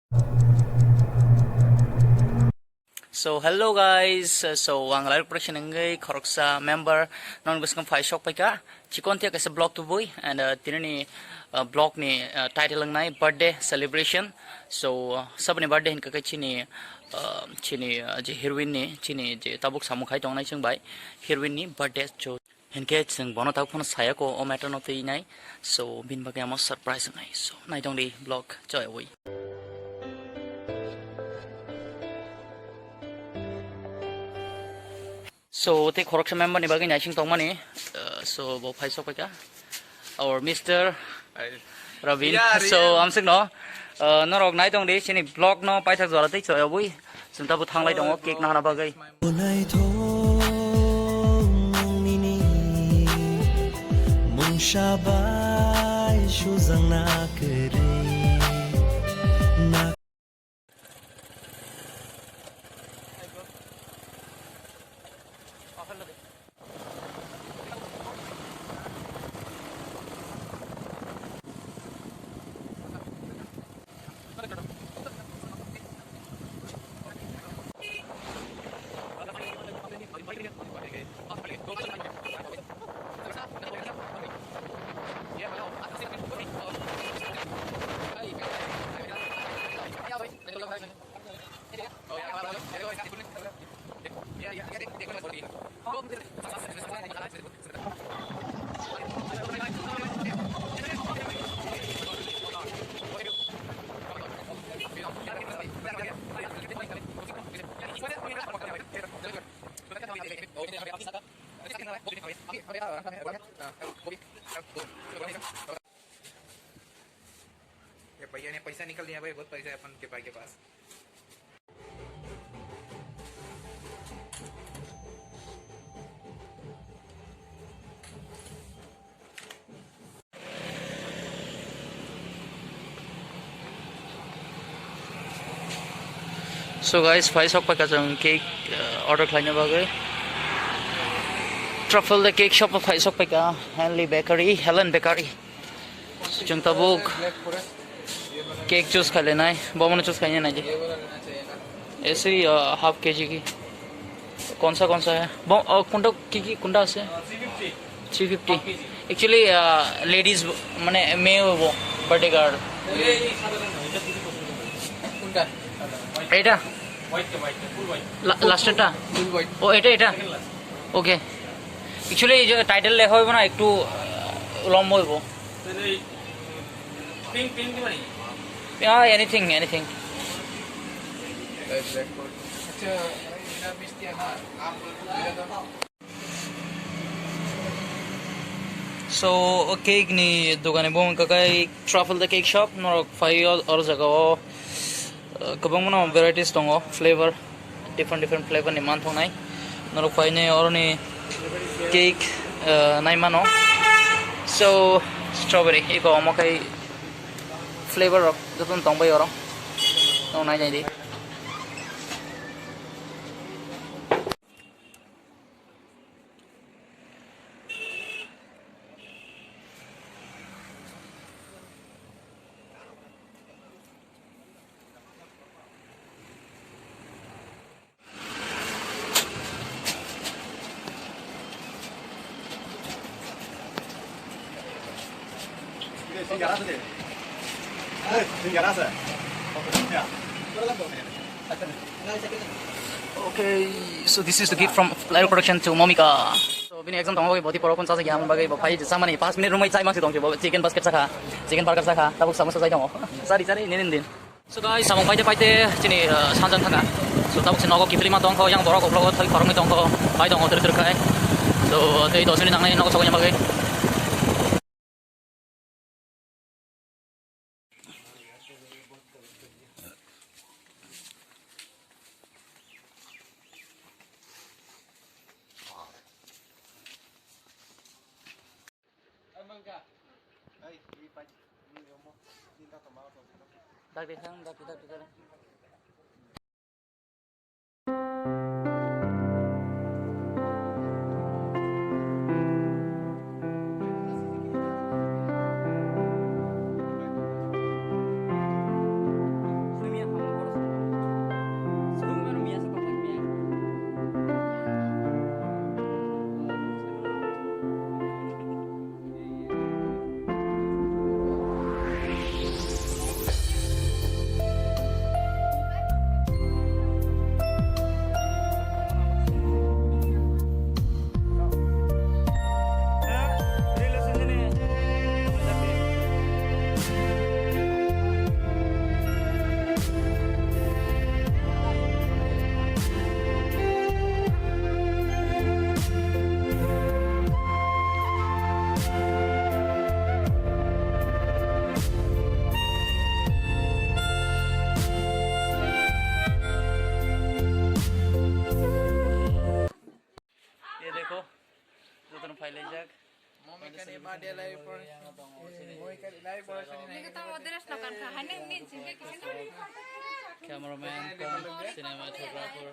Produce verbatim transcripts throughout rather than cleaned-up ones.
So hello guys, so ang live production wngwi khoroksa member non bwskang phai sok paikha chikon thia kaisa vlog tubui and uh, tinini uh, vlog ni uh, title wngnai birthday celebration. So uh, sabni birthday hinkha khe chini uh, chini uh, je heroine ni chini je tabuk samung khai tongnai chwng bai heroine ni birthday. So hinkhe chwng bono tabuk phano saya ko o matter no twi nai. So bini bagwi amo surprise wngnai. So naitong di vlog joy wi. So tei khoroksa member ni bagwi naising tongmani. Uh, so bo phai sok paikha our Mister Rabin. So amsik no uh, norok naitong di chini vlog no paithak jora tei joy wi. Chwng tabuk thanglai tongo cake nahana bagwi. Naithok nini mungsa bai sujak na kwrwi. ये भैया ने पैसा निकल लिया भाई, बहुत पैसा है अपन के भाई के पास। So guys, phai sok paikha chwng cake uh, order khlaina bagwi. Truffle the cake shop phai sok paikha Henley Bakery, Helen Bakery. Chwng tabuk cake choose khailainai, bomono choose khaina naidi. ऐसे ही half KG की कौन सा कौन सा है? बो- अ, कुंडा की की कुंडा আছে? Three fifty. एक्चुअली লেডিজ মানে মেয়ে হবো বার্থডে গার্ল। কোনটা? এটা? লাস্টেরটা? ফুল হোয়াইট। ও এটা এটা। ওকে। অ্যাকচুয়ালি এই যে টাইটেল লেখা হইব না, একটু আহ, লম্বা হইব। পিঙ্ক পিঙ্ক দিবা নি? Anything anything. আচ্ছা, এটা মিষ্টি না? আম বলবো, এটা দাও। So o cake ni dogani bo wngkha khe Truffle the Cake Shop, norok phai o oro jaga o uh, kwbangma no varieties tongo, flavor, different different flavor ni manthoknai. Norok phainai oroni cake uh, naimano. So strawberry iko omo khai flavor rok jotono tongbai oro. Norok nainai di. Okay, so this is the gift from Flyer Production to Momika. So bini exam tongma bagwi boti porok phone chajakya, amoni bagwi bo phai chamani panch minute romwi chai mangsi tongsi bo chicken basket chakha, chicken burger chakha, tabuk samosa chai tongo. Chari chari nini din. So guys, samung paite paite chini uh, sanjang thangkha. So tabuk se nogo kiphilwi ma tongkho, yang borok uklok thoi khoroknwi tongkho, pai tongo tiri tiri khai. So tei dos minute nangnai nogo sokoi bagwi. Dak di sang, dak di, dak di, dak di. Cameraman from cinematographer.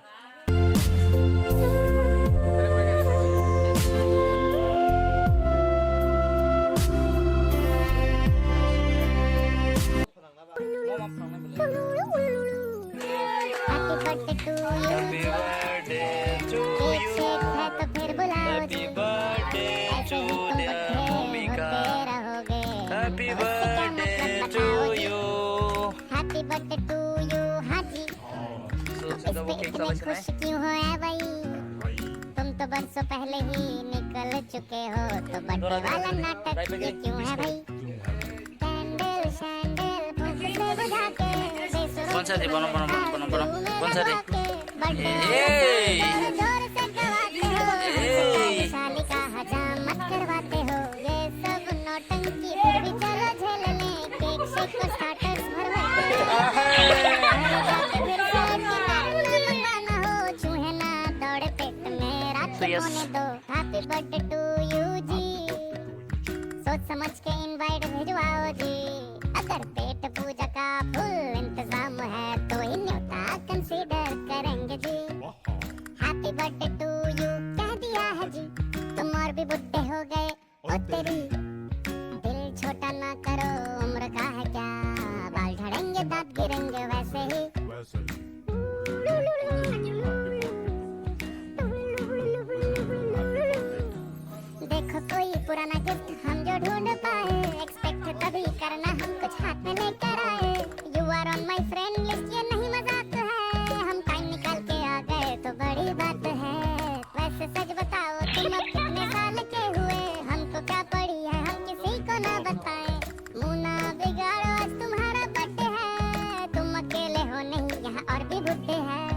Happy birthday to you. Happy birthday to you. Cake shake है तो फिर बुलाओ जी। Happy birthday to you. ऐसे ही तुम बड़े होते रहोगे। Happy birthday to you. Happy birthday to you, हाँ जी। So, इस पे इतने खुश क्यों हो, है भाई? तुम तो बरसों पहले ही निकल चुके हो, तो बर्थडे वाला नाटक ये क्यों है भाई? कैंडल शैंडल फूंक से बुझा के, बेसुरों कौन सा जी? बनो, बनो, बनो, बनो, बनो। कौन सा जी? बर्थडे ए! जोर जोर से गवाते हो, ए! शादी का हजाम मत करवाते हो। ये सब नौटंकी फिर भी चलो झेल लें, केक शेक को स्टार्टर्स भर भर के। आहा! फिर से किनारे मत आना हो, चूहे ना दौड़े पेट में, रात तो यस। होने दो। Happy birthday to you जी। सोच समझ के इनवाइट भिजवाओ जी। अगर पेट पूजा का फुल इंतजाम है तो ही न्योता कंसीडर करेंगे जी। Happy birthday to you कह दिया है जी, तुम और भी बुड्ढे हो गए ओ तेरी। दिल छोटा ना करो, उम्र का है क्या, बाल झड़ेंगे दांत गिरेंगे वैसे ही। देखो कोई पुराना गिफ्ट हम जो ढूंढ पाए, एक्सपेक्ट तभी करना हम कुछ हाथ में लेकर आए। You are on my friend list, ये नहीं मजाक है, हम टाइम निकाल के आ गए तो बड़ी बात है। वैसे सच बताओ तुम अब कितने साल के हुए, हमको क्या पड़ी है हम किसी को ना बताएं। मुंह ना बिगाड़ो आज तुम्हारा बर्थडे है, तुम अकेले हो नहीं यहाँ और भी बुड्ढे हैं।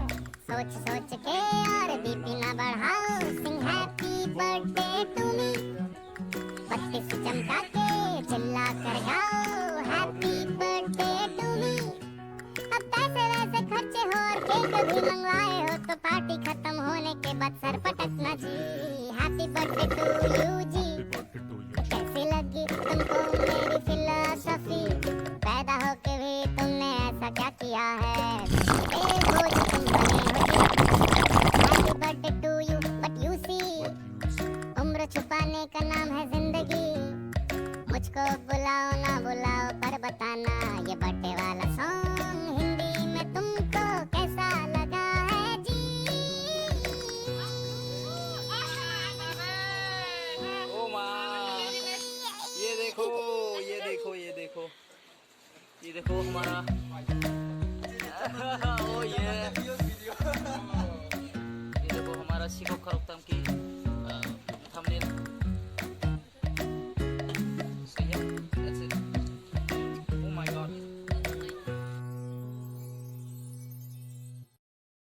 सोच सोच के और बीपी ना बढ़ाओ, sing happy birthday to me। बत्तीस चमका के चिल्ला कर गाओ, happy birthday to me। अब पैसे वैसे खर्चे हो और केक भी मंगवाए हो तो पार्टी खत्म होने के बाद सर पटकना जी। Happy birthday to you जी। कैसी लगी तुमको मेरी फिलॉसफी? पैदा होके भी तुमने ऐसा क्या किया है? ए भोज तुम बने हो जी। Happy birthday to you, but you see, उम्र छुपाने का नाम है जिंदगी। मुझको बुलाओ ना बुलाओ पर बताना, ये बर्थडे वाला सॉन्ग हिंदी में तुमको कैसा लगा है जी? ओ माँ, ये देखो, ये देखो, ये देखो, ये देखो हमारा